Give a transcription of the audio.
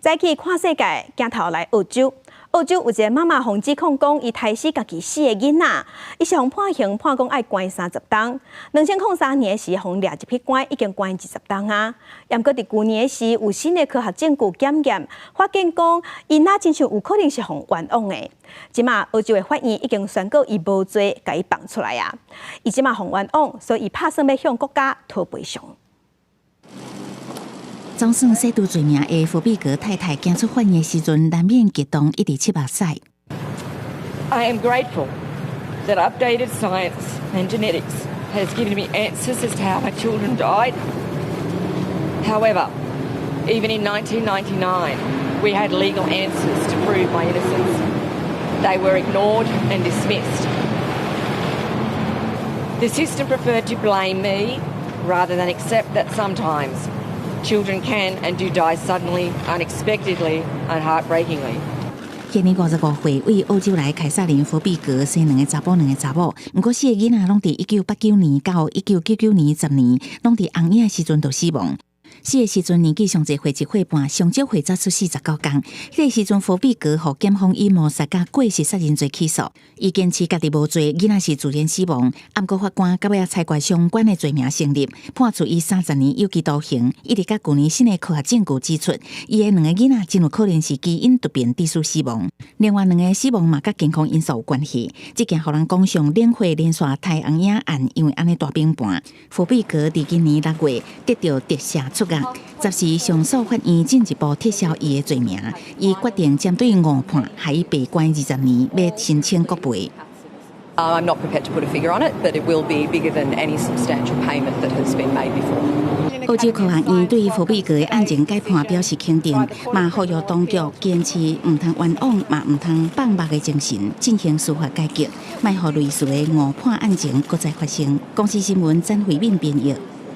再去看世界，鏡頭來澳洲。澳洲有一个媽媽予指控講，伊刣死家己四个囡仔，伊是予判刑判講愛關30冬。2003年時，予掠入去關，已經關20冬啊。毋過佇舊年時，有新的科學證據檢驗，發現講𪜶仔親像有可能是予冤枉的。這馬澳洲的法院已經宣告伊無罪，共伊放出來啊。伊這馬予冤枉，所以伊拍算欲向國家討賠償。總算洗除罪名的佛比格太太行出法院的時陣，難免激動，一直拭目屎。 I am grateful that updated science and genetics has given me answers as to how my children died. However, even in 1999, we had legal answers to prove my innocence. They were ignored and dismissed. The system preferred to blame me rather than accept that sometimes children can and do die suddenly, unexpectedly, and heartbreakingly. 現年55歲，為澳洲來凱薩琳·佛比格生兩个查埔，兩个查某。毋過四个囡仔攏佇1989年到1999年10年，攏佇紅嬰時陣就死亡。死的時陣年紀上濟歲1歲半，上少歲才出世19工。彼个時陣，佛比格予檢方以謀殺佮過失殺人罪起訴，伊堅持家己無罪，囡仔是自然死亡。毋過法官到尾仔裁決相關的罪名成立，判處伊30年有期徒刑。一直到舊年新的科學證據指出，伊的兩个囡仔真有可能是基因突變致使死亡。另外兩个死亡嘛，佮健康因素有關係。這件予人講上冷血連續刣紅嬰案，因為按呢大崩盤。佛比格佇今年6月得著特赦出獄，十時上訴法院進一步撤銷伊的罪名，伊決定針對誤判，予伊白關20年，欲申請國賠。 I'm not prepared to put a figure on it, but it will be bigger than any substantial payment that has been made before. 澳洲科學院對佛比格的案情改判表示肯定，嘛呼籲當局堅持毋通冤枉，嘛毋通放目的精神進行司法改革，莫予類似的誤判案情閣再發生。公視新聞曾慧敏編譯。